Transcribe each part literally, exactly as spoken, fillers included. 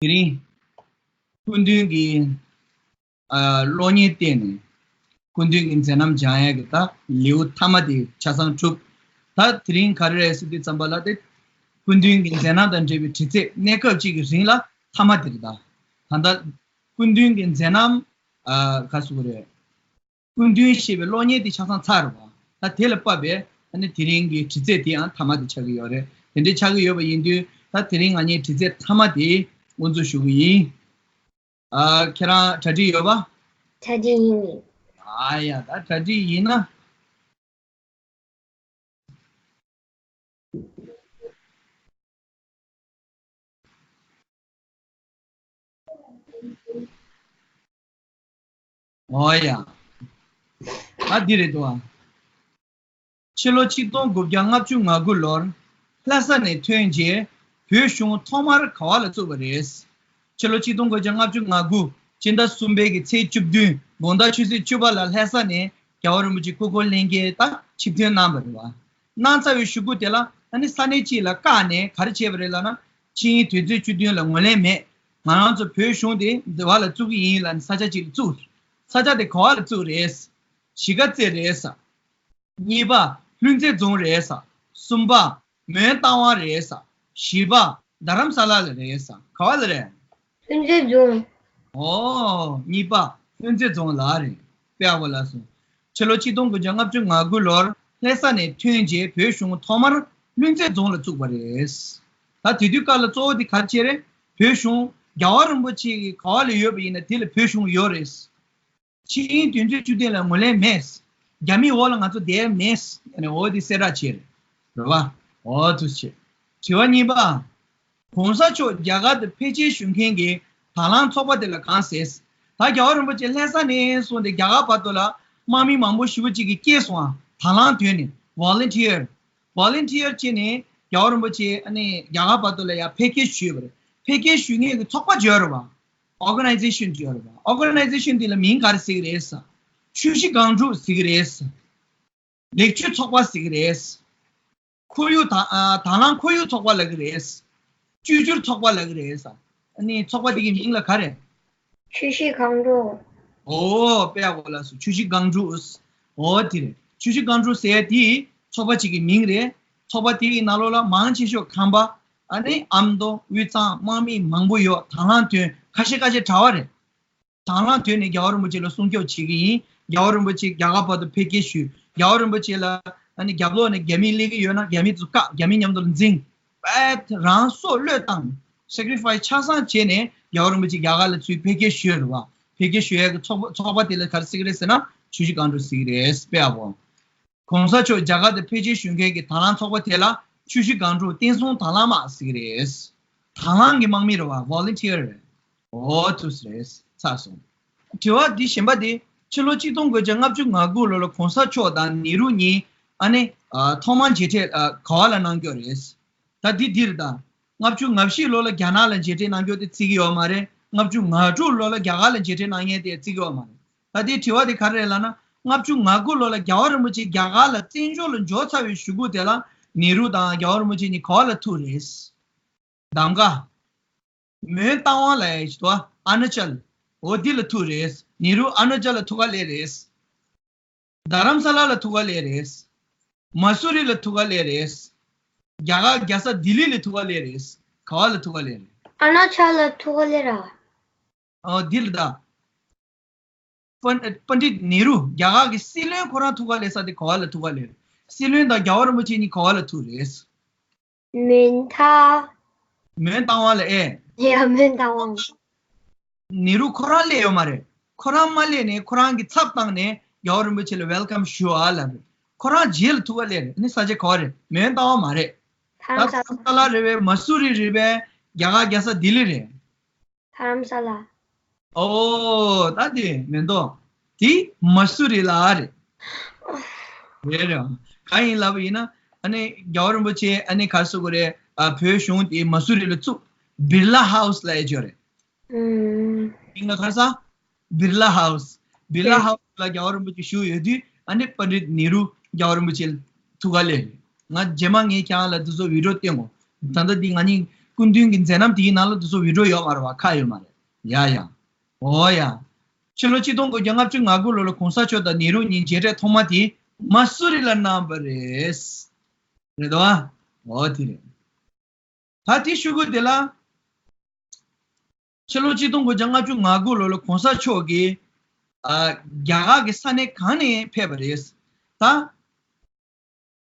དེ་རིང་སྐུ་མདུན་གྱི་ཨ་གློག་བརྙན་བལྟས་ནས་སྐུ་མདུན་གྱི་མཛད་རྣམ་སྦྱང་ཡས་ཀྱི་ད་ལེའུ་མཐའ་མ་དེ་ཆ་ཚང་གྲུབ། ད་དེ་རིང་ག་རེ་རེད་ཟེར་དུས་ཙམ་པ་ལ་དེ་སྐུ་མདུན་གྱི་མཛད་རྣམ་དང་འབྲེལ་བའི་དྲི་རྩད་གནས་སྐབས་གཅིག་གི་རིང་ལ་མཐའ་མ་དེ་རེད། ད་ད་ལྟ་སྐུ་མདུན་གྱི་མཛད་རྣམ་ཨ་ག་ཟེར་དགོས་རེད། སྐུ་མདུན་ཞེས་པའི་གློག་བརྙན་དེ་ཆ་ཚང་ཚར་བ། ད་དེ་ལ་དཔག་པའི་ཨ་ནི་དེ་རིང་གི་དྲི་རྩད་དེའང་མཐའ་མ་དེ་ཆགས་ཀྱི་ཡོད་རེད། དེ་འདྲའི་ཆགས་ཀྱི་ཡོད་པ་ཡིན་དུས་ད་དེ་རིང་ང་གཉིས་དྲི་རྩད་མཐའ་མ་དེ་དབུ་འཛུགས་ཞུ་གི་ཡིན། ཨ་ཁྱེད་རང་གྲ་སྒྲིག་ཡོད་པ། གྲ་སྒྲིག་ཡིན། ཨ་ཡ་ད་གྲ་སྒྲིག་ཡིན་ན། ཨོ་ཡ། ད་འདི་རེད་འདུག་ཨ། ཕྱི་ལོ་ཆིག་སྟོང་དགུ་བརྒྱ་ལྔ་བཅུ་ང་དགུ་ལོར་ལྷ་ས་ནས་ཐོན་རྗེས་བོད་གཞུང་ཐོག་མར་ག་བ་ལ་བཙུགས་པ་རེད། ཕྱི་ལོ་ཆིག་སྟོང་དགུ་བརྒྱ་ལྔ་བཅུ་ང་དགུ་སྤྱི་ཟླ་གསུམ་པའི་གི་ཚེས་བཅུ་བདུན་དགོང་དག་ཆུ་ཚོད་བཅུ་པ་ལ་ལྷ་ས་ནས་རྒྱལ་བ་རིན་པོ་ཆེ་སྐུ་འཁོར་ལྷན་རྒྱས་དང་ཆིབས་ཐོན་གནང་བ་རེད་བ། གནང་ཚར་བའི་གཞུག་གུ་དེ་ལ་ཨ་ནི་ས་གནས་གཅིག་ལ་བཀག་ནས་ག་རེ་བྱས་པ་རེད་ལབ་ན། ཆིངས་ཡིག་དོན་ཚན་བཅུ་བདུན་ལ་ངོས་ལེན་མེད། ང་རང་ཚོ་བོད་གཞུང་དེ་འདི་བ་ལ་བཙུགས་ཀྱི་ཡིན་ལབ་ནས་ས་ཆ་གཅིག་ལ་བཙུགས། ས་ཆ་དེ་ག་བ་ལ་བཙུགས་རེད། གཞིས་ཀ་རྩེ་རེད་ས། གཉིས་པ་ལྷུན་རྩེ་རྫོང་རེད་ས། གསུམ་པ་མོན་རྟ་དབང་རེད་ས། བཞི་པ་རྡ་རམ་ས་ལ་ལ་རེད་ས། ག་བ་ལ་རེད། ལྷུན་རྩེ་རྫོང་། ཨོ། གཉིས་པ་ལྷུན་རྩེ་རྫོང་ལ་རེད། དཔེ་ཡག་པོ་ལབ་སོང་། ཕྱི་ལོ་ཆིག་སྟོང་དགུ་བརྒྱ་ལྔ་བཅུ་ང་དགུ་ལོར་ལྷ་ས་ནས་ཐོན་རྗེས་བོད་གཞུང་ཐོག་མར་ལྷུན་རྩེ་རྫོང་ལ་བཙུགས་པ་རེད། ད་དེ་དུས་སྐབས་ལ་གཙོ་བོ་དེ་ག་རེ་བྱས་རེད། བོད་གཞུང་རྒྱལ་བ་རིན་པོ་ཆེ་གི་ག་བ་ལ་ཡོད་པ་ཡིན་ན་དེ་ལ་བོད་གཞུང་ཡོད་རེད། ཆིངས་ཡིག་དོན་ཚན་བཅུ་བདུན་ལ་ངོས་ལེན་མེད། རྒྱ་མིའི་འོག་ལ་ང་ཚོ་བསྡད་མེད་ཟེར་ནས་འོ་དེ་གསལ་བསྒྲགས་བྱས་རེད། རེད་བ། འོ་དུ་བྱས། དྲི་བ་གཉིས་པ། གོང་ས་མཆོག་རྒྱ་གར་དུ་ཕལ་ཆེར་བཞུགས་མཁན་གྱི་དང་བླངས་ཚོགས་པ་དེ་ལ་གང་ཟེར། ད་རྒྱལ་བ་རིན་པོ་ཆེ་ལྷ་ས་ནས་སོང་སྟེ་རྒྱ་གར་བར་དུ་ལ་དམག་མི་མང་པོ་ཞེ་པོ་ཅིག་གིས་སྐྱེལ་སོང་ཨ། དང་བླངས་དོན་ནི་volunteer། volunteer་བྱས་ནས་རྒྱལ་བ་རིན་པོ་ཆེ་ཨ་ནི་རྒྱ་གར་བར་དུ་ལ་ཡ་ཕེབས་སྐྱེལ་ཞུས་པ་རེད། ཕེབས་སྐྱེལ་ཞུ་མཁན་གྱི་ཚོགས་པ་ཅིག་ཡོད་རེད་བ། organization་ཅིག་ཡོད་རེད་བ། organization་དེ་ལ་མིང་ག་རེ་ཟེར་གི་རེད་ཟེར། ཆུ་བཞི་སྒང་དྲུག་ཟེར་གི་རེད་ཟེར། ལེགས་བཅོས་ཚོགས་པ་ཟེར་གི་རེད། ཁོར་ཡུག་དང་ཨ་དང་བླངས་ཁོར་ཡུག་ཚོགས་པ་ལབ་ཀྱི་རེད། བཅོས་བསྒྱུར་ཚོགས་པ་ལབ་ཀྱི་རེད། ཨ་ནི་ཚོགས་པ་དེ་གི་མིང་ལ་ག་རེ། ཆུ་བཞི་སྒང་དྲུག་ཨོ་དཔེ་ཡག་པོ་ལབ་སོང་། ཆུ་བཞི་སྒང་དྲུག་ཨོ་དེ་རེད། ཆུ་བཞི་སྒང་དྲུག་ཟེར་ཡ་དེ་ཚོགས་པ་གཅིག་གི་མིང་རེད། ཚོགས་པ་དེ་གི་ནང་ལོགས་ལ་མང་ཆེ་ཤོས་ཁམས་པ། ཨ་ནི་ཨ་མདོ་དབུས་གཙང་དམག་མི་མང་པོ་ཡོད། དང་བླངས་དོན་ཁ་ཤས་ཁ་ཤས་གྲྭ་པ་རེད། དང་བླངས་དོན་ནི་རྒྱལ་བ་རིན་པོ་ཆེ་ལ་སྲུང་སྐྱོབ་བྱེད་ཀྱི་ཡིན། རྒྱལ་བ་རིན་པོ་ཆེ་རྒྱ་གར་བར་དུ་ཕེབས་སྐྱེལ་ཞུས། རྒྱལ་བ་རིན་པོ་ཆེ་ལ་ཨ་ནི་རྒྱབ་ལོགས་ནས་རྒྱ་མི་སླེབས་ཀྱི་ཡོད་ན་རྒྱ་མི་ཚོ་བཀག་རྒྱ་མི་མཉམ་དུ་འཛིང་། པད་རང་སྲོག་བློས་བཏང་། sacrifice་ཆ་ཚང་བྱས་ནས་རྒྱལ་བ་རིན་པོ་ཆེ་རྒྱ་གར་ལ་ཚུར་ཕེབས་སྐྱེལ་ཞུས་རེད་བ། ཕེབས་སྐྱེལ་ཞུ་ཡས་ཀྱི་ཚོགས་པ་ཚོགས་པ་དེ་ལ་ག་རེ་ཟེར་གྱི་རེད་ཟེར་ན་ཆུ་བཞི་སྒང་དྲུག་ཟེར་གྱི་རེད། དཔེ་ཡག་པོ། གོང་ས་མཆོག་རྒྱ་གར་དུ་ཕེབས་སྐྱེལ་ཞུ་མཁན་གྱི་དང་བླངས་ཚོགས་པ་དེ་ལ་ཆུ་བཞི་སྒང་དྲུག་བསྟན་སྲུང་དང་བླངས་དམག་ཟེར་གྱི་རེད། དང་བླངས་ཀྱི་དམག་མི་རེད་བ། volunteer་རེད། འོ་ཐུགས་རྗེ་ཆེ། ཚར་སོང་། དྲི་བ་འདི་གཞན་པ་དེ་ཕྱི་ལོ་ཆིག་སྟོང་དགུ་བརྒྱ་ལྔ་བཅུ་ང་དགུ་ལོ་ལ་གོང་ས་མཆོག་དང་ནེ་རུ་གཉིས་ཨ་ནི་ཨ་ཐོག་མར་མཇལ་འཕྲད་ཨ་ག་བ་ལ་གནང་རྒྱུ་རེད། ད་འདི་འདིར་ད། ལྔ་བཅུ་ང་བཞི་ལོ་ལ་རྒྱ་ནག་ལ་མཇལ་འཕྲད་གནང་རྒྱུ་དེ་བརྩི་གི་ཡོད་མ་རེད། ལྔ་བཅུ་ང་དྲུག་ལོ་ལ་རྒྱ་གར་ལ་མཇལ་འཕྲད་གནང་མཁན་དེ་བརྩི་གི་ཡོད་མ་རེད། ད་དེའི་དྲི་བ་དེ་ག་རེ་རེད་ལབ་ན། ལྔ་བཅུ་ང་དགུ་ལོ་ལ་རྒྱལ་བ་རིན་པོ་ཆེ་རྒྱ་གར་ལ་བཙན་བྱོལ་ལ་འབྱོར་ཚར་བའི་གཞུག་གུ་དེ་ལ་ནེ་རུ་དང་རྒྱལ་བ་རིན་པོ་ཆེ་གཉིས་ག་བ་ལ་ཐུག་རེད། གདམ་ག་མོན་རྟ་དབང་ལ་ཡ་ཞིག་ཏུ་ཨ་ན་ཅལ། འོ་འདི་ལ་ཐུག་རེད། ནེ་རུ་ཨ་ན་ཅལ་ལ་ཐུག་ག་སླེབས་རེད། རྡ་རམ་ས་ལ་ལ་ཐུག་ག་སླེབས་རེད། མ་སུ་རི་ལ་ཐུག་ག་སླེབས་རེད། རྒྱ་གར་རྒྱལ་ས་ལྡི་ལི་ལ་ཐུག་ག་སླེབས་རེད། ག་བ་ལ་ཐུག་ག་སླེབས་རེད། ཨ་ན་ཅལ་ལ་ཐུག་ག་སླེབས་ར། ཨོ་འདི་ལ་ད། པན་པཎྜི་ཏ་ནེ་རུ་རྒྱ་གར་གྱི་སྲིད་བློན་ཁོ་རང་ཐུག་ག་སླེབས་ས་དེ་ག་བ་ལ་ཐུག་ག་སླེབས་རེད། སྲིད་བློན་དང་རྒྱལ་བ་རིན་པོ་ཆེ་གཉིས་ག་བ་ལ་ཐུག་རེད། མོན་ཐ། མོན་རྟ་དབང་ལ་ཨེ། ཡ་མོན་རྟ་དབང་། ནེ་རུ་ཁོ་རང་སླེབས་ཡོད་མ་རེད། ཁོ་རང་མ་སླེབས་ནས་ཁོ་རང་གི་ཚབ་བཏང་ནས་རྒྱལ་བ་རིན་པོ་ཆེ་ལ་welcome་ཞུ་བ་ལབ་རེད། ཁོ་རང་རྗེས་ལ་ཐུག་ག་སླེབས་རེད། ནི་ས་ཆ་ག་བ་རེད། མོན་རྟ་དབང་མ་རེད། ད་རྡ་རམ་ས་ལ་རེད་པས། མ་སུ་རི་རེད་པས། རྒྱ་གར་རྒྱལ་ས་ལྡི་ལི་རེད། རྡ་རམ་ས་ལ། ཨོ་ད་དེ་མེན་ཏོ། དེ་མ་སུ་རི་ལ་རེད། རེད་རེད། གང་ཡིན་ལབ་པ་ཡིན་ན་ཨ་ནི་རྒྱལ་བ་རིན་པོ་ཆེ་ཨ་ནི་ག་རེ་ཟེར་དགོས་རེད། ཨ་བོད་གཞུང་དེ་མ་སུ་རི་ལ་བཙུགས། བིར་ལ་ཧའུ་སི་ལབ་ཡ་ཅིག་ཡོད་རེད། ཨུམ། ཨིང་ལ་ག་རེ་ཟེར། བིར་ལ་ཧའུ་སི། བིར་ལ་ཧའུ་སི་ལ་རྒྱལ་བ་རིན་པོ་ཆེ་བཞུགས་ཡོད་དུས་ཨ་ནི་པཎྜི་ཏ་ནེ་རུ་རྒྱལ་བ་རིན་པོ་ཆེ་ལ་ཐུག་ག་སླེབས་རེད། ང་རྗེས་མ་ངས་ཁྱེད་རང་ལ་འདི་ཚོ་བི་ཌི་ཡོ་སྟོན་དགོས། ད་ལྟ་འདི་ང་གཉིས་ སྐུ་མདུན་གྱི་མཛད་རྣམ་དེའི་ནང་ལ་དེ་ཚོ་བི་ཌི་ཡོ་ཡོད་མ་རེད་བ། ཁ་ཡོད་མ་རེད། ཡ་ཡ། འོ་ཡ། ཕྱི་ལོ་ཆིག་སྟོང་དགུ་བརྒྱ་ལྔ་བཅུ་ང་དགུ་ལོ་ལ་གོང་ས་མཆོག་དང་ནེ་རུ་གཉིས་མཇལ་འཕྲད་ཐོག་མ་དེ་མ་སུ་རི་ལ་གནང་བ་རེད། རེད་དོ། འོ་དེ་རེད། ད་དེ་ཤོད་དུས་དེ་ལ། ཕྱི་ལོ་ཆིག་སྟོང་དགུ་བརྒྱ་ལྔ་བཅུ་ང་དགུ་ལོ་ལ་གོང་ས་མཆོག་གིས་ཨ་རྒྱ་གར་གྱི་ས་གནས་གང་ནས་ཕེབས་པ་རེད། ད་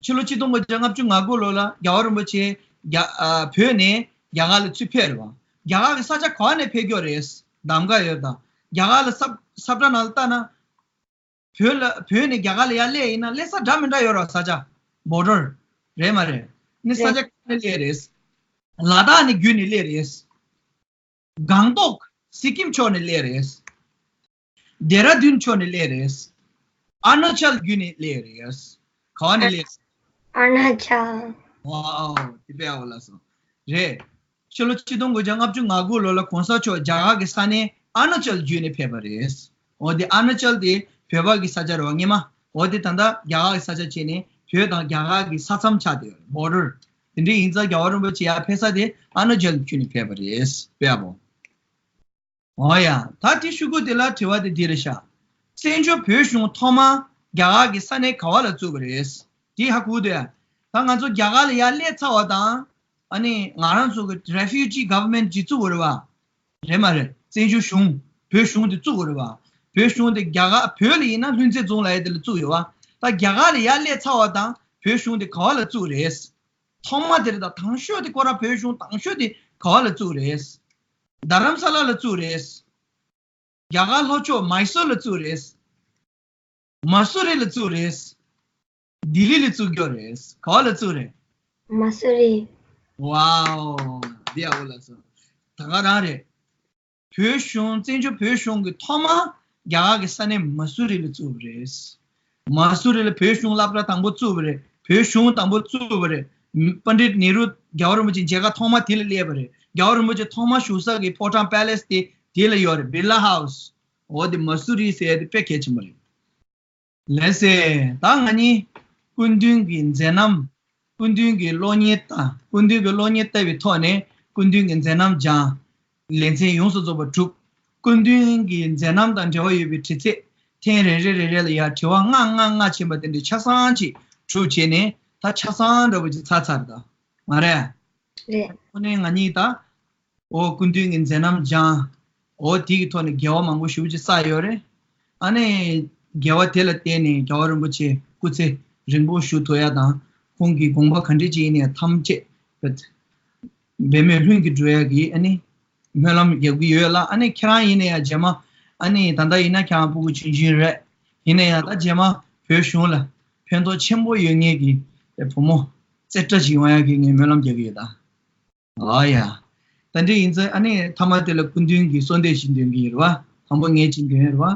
ཕྱི་ལོ་ཆིག་སྟོང་དགུ་བརྒྱ་ལྔ་བཅུ་ང་དགུ་ལོ་ལ་རྒྱལ་བ་རིན་པོ་ཆེ་རྒྱ་ཨ་བོད་ནས་རྒྱ་གར་ལ་ཚུར་ཕེབས་རེད་བ། རྒྱ་གར་གྱི་ས་ཆ་ག་བ་ནས་ཕེབས་ཀྱི་ཡོད་རེད། གདམ་ག་ཡོད་ད། རྒྱ་གར་ལ་ས་ས་བཀྲ་ནང་ལ་ལྟ་ན། བོད་ལ་བོད་ནས་རྒྱ་གར་ལ་ཡར་སླེབས་ཡིན་ན་སླེབས་ས་འདྲ་མི་འདྲ་ཡོད་ར། ས་ཆ་བོར་ཌར་རེད་མ་རེད། ནི་ས་ཆ་ག་ནས་སླེབས་རེད། ལ་དྭགས་ནས་བརྒྱུད་ནས་སླེབས་རེད། སྒང་ཏོག་སི་ཀིམ་ཕྱོགས་ནས་སླེབས་རེད། ལྡེ་ར་ལྡུན་ཕྱོགས་ནས་སླེབས་རེད། ཨ་རུ་ན་ཅལ་བརྒྱུད་ནས་སླེབས་རེད། ག་བ་ནས་སླེབས། ཨ་རུ་ན་ཅལ། ཝའོ། དེ་དཔེ་ཡག་པོ་ལབ་སོང་། རེད། ཕྱི་ལོ་ཆིག་སྟོང་དགུ་བརྒྱ་ལྔ་བཅུ་ང་དགུ་ལོ་ལ་གོང་ས་མཆོག་རྒྱ་གར་གྱི་ས་གནས་ཨ་རུ་ན་ཅལ་བརྒྱུད་ནས་ཕེབས་པ་རེད། འོ་དེ་ཨ་རུ་ན་ཅལ་དེ་བོད་པ་གི་ས་ཆ་རེད་བ་སྔོན་མ། འོ་དེ་ད་ལྟ་རྒྱ་གར་གྱི་ས་ཆ་བྱས་ནས་བོད་དང་རྒྱ་གར་གྱི་ས་མཚམས་ཆགས་བསྡད་ཡོད་རེད། བོར་ཌར། དེ་འདྲ་ཡིན་ཙང་རྒྱལ་བ་རིན་པོ་ཆེ་ཡར་ཕེབས་ས་དེ་ཨ་རུ་ན་ཅལ་བརྒྱུད་ནས་ཕེབས་པ་རེད། དཔེ་ཡག་པོ། འོ་ཡ། ད་དེ་ཤོད་དུས་དེ་ལ་དྲི་བ་དེ་འདི་རེད་ཤག་བཙན་བྱོལ་བོད་གཞུང་ཐོག་མ་རྒྱ་གར་གྱི་ས་གནས་ག་བ་ལ་བཙུགས་པ་རེད། དེ་ཧ་གོ་འདུག་ཡ། ད་ང་ཚོ་རྒྱ་གར་ལ་ཡར་སླེབས་ཚར་བ་དང་། ཨ་ནི་ང་རང་ཚོ་གི་རེ་ཕིའུ་ཇི་གྷ་ཝར་མེན་ཊི་ཅིག་བཙུགས་པ་རེད་བ། རེད་མ་རེད། བཙན་བྱོལ་གཞུང་། བོད་གཞུང་དེ་བཙུགས་པ་རེད་བ། བོད་གཞུང་དེ་རྒྱ་གར་བོད་ལ་ཡིན་ན་ལྷུན་རྩེ་རྫོང་ལབ་ཡ་དེ་ལ་བཙུགས་ཡོད་བ། ད་རྒྱ་གར་ལ་ཡར་སླེབས་ཚར་བ་དང་བོད་གཞུང་དེ་ག་བ་ལ་བཙུགས་རེད། ཐོག་མ་དེ་རེད། ད་དང་ཤོས་དེ་ཁོ་རང་བོད་གཞུང་དང་ཤོས་དེ་ག་བ་ལ་བཙུགས་རེད། རྡ་རམ་ས་ལ་ལ་བཙུགས་རེད། རྒྱ་གར་ལྷོ་ཕྱོགས་མའི་སོར་ལ་བཙུགས་རེད། མ་སུ་རི་ལ་བཙུགས་རེད། ལྡི་ལི་ལ་བཙུགས་ཀྱི་ཡོད་རེད། ག་བ་ལ་བཙུགས་རེད། མ་སུ་རི། ཝའོ། འདི་ཡག་པོ་ལབ་སོང་། ད་ག་རང་རེད། བོད་གཞུང་བཙན་བྱོལ་བོད་གཞུང་གི་ཐོག་མ་རྒྱ་གར་གྱི་ས་གནས་མ་སུ་རི་ལ་བཙུགས་པ་རེད། མ་སུ་རི་ལ་བོད་གཞུང་སློབ་གྲྭ་དང་པོ་བཙུགས་པ་རེད། བོད་གཞུང་དང་པོ་བཙུགས་པ་རེད། པཎྜི་ཏ་ནེ་རུ་རྒྱལ་བ་རིན་པོ་ཆེ་མཇལ་ཁ་ཐོག་མ་དེ་ལ་སླེབས་པ་རེད། རྒྱལ་བ་རིན་པོ་ཆེ་ཐོག་མ་བཞུགས་ས་གི་ཕོ་བྲང་པེ་ལེ་སི་དེ་དེ་ལ་ཡོད་རེད། བི་ལ་ཧའུ་སི། འོ་དེ་མ་སུ་རི་ཟེར་ཡ་དེ་དཔེ་གལ་ཆེན་པོ་རེད། ལགས་སེ། ད་ང་གཉིས་སྐུ་མདུན་གྱི་མཛད་རྣམ། སྐུ་མདུན་གྱི་གློག་བརྙན་ལྟ། སྐུ་མདུན་གྱི་གློག་བརྙན་ལྟ་བའི་ཐོག་ནས་སྐུ་མདུན་གྱི་མཛད་རྣམ་སྦྱངས། ལེ་ཚན་ཡོངས་སུ་རྫོགས་པ་གྲུབ། སྐུ་མདུན་གྱི་མཛད་རྣམ་དང་འབྲེལ་བ་ཡོད་པའི་དྲི་རྩད་ཐེངས་རེ་རེ་རེ་རེ་ལ་ཡང་དྲི་བ་ལྔ་ལྔ་ལྔ་ཕྱིན་པ་དེ་འདྲའི་ཆ་ཚང་ཅིག་གྲུབ་བྱས་ནས་ད་ཆ་ཚང་འདྲ་པོ་ཅིག་ཚར་ཚར་ད། མ་རེད། རེད། ཁོ་ནས་ང་གཉིས་ད། འོ་སྐུ་མདུན་གྱི་མཛད་རྣམ་སྦྱངས། འོ་དེ་གི་ཐོག་ནས་དགེ་བ་མང་པོ་ཞེ་པོ་ཅིག་བསགས་ཡོད་རེད། ཨ་ནི་དགེ་བ་དེ་ལ་བརྟེན་ནས་རྒྱལ་བ་རིན་པོ་ཆེ་སྐུ་ཚེ་རིང་པོ་བཞུགས་ཐུབ་ཡ་དང་། ཁོང་གི་དགོངས་པ་ག་འདྲ་ཅིག་ཡིན་ནའི་ཐམས་ཅད་འབད་མེད་ལྷུན་གྱིས་གྲུབ་ཡ་གི་ཨ་ནི་སྨོན་ལམ་རྒྱབ་ཀྱི་ཡོད་ལ། ཨ་ནི་ཁྱེད་རང་ཡིན་ན་ཡང་རྗེས་མ་ཨ་ནི་ད་ལྟ་ཡིན་ན་ཁྱེད་རང་སྤུ་གུ་ཆུང་ཆུང་རེད། ཡིན་ན་ཡང་ད་རྗེས་མ་བོད་གཞུང་ལ་ཕན་ཐོགས་ཆེན་པོ་ཡོད་མཁན་གྱི་བུ་མོ་རྩེ་གྲ་ཞིག་ཡོང་ཡ་གི་ངས་སྨོན་ལམ་རྒྱག་གི་ཡོད་ད། ཨ་ཡ། ད་འདི་ཡིན་ཙང་ཨ་ནི་མཐའ་མ་དེ་ལ་སྐུ་མདུན་གྱི་གསོལ་འདེབས་ཤིག་འདོན་གྱི་ཡོད་རེད་བ། དང་པོ་ངས་ཅིག་འདོན་ཡོད་རེད་བ།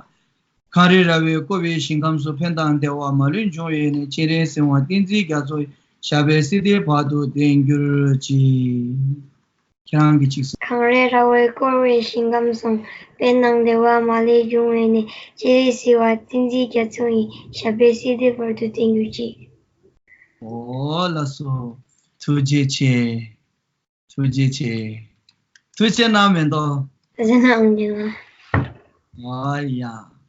གངས་རི་ར་བས་བསྐོར་བའི་ཞིང་ཁམས་སུ། ཕན་དང་བདེ་བ་མ་ལུས་འབྱུང་བའི་གནས། སྤྱན་རས་གཟིགས་དབང་བསྟན་འཛིན་རྒྱ་མཚོ་ཡི། ཞབས་པད་སྲིད་མཐའི་བར་དུ་བརྟན་གྱུར་ཅིག་ཁྱེད་རང་གིས་ཅིག་གསུངས། གངས་རི་ར་བས་བསྐོར་བའི་ཞིང་ཁམས་སུ། ཕན་དང་བདེ་བ་མ་ལུས་འབྱུང་བའི་གནས། སྤྱན་རས་གཟིགས་དབང་བསྟན་འཛིན་རྒྱ་མཚོ་ཡི། ཞབས་པད་སྲིད་མཐའི་བར་དུ་བརྟན་གྱུར་ཅིག་ཨོ་ལགས་སོ། ཐུགས་རྗེ་ཆེ། ཐུགས་རྗེ་ཆེ། ཐུགས་རྗེ་གནང་མེ་ཏོག་ཐུགས་རྗེ་གནང་། ཨ་ཡ།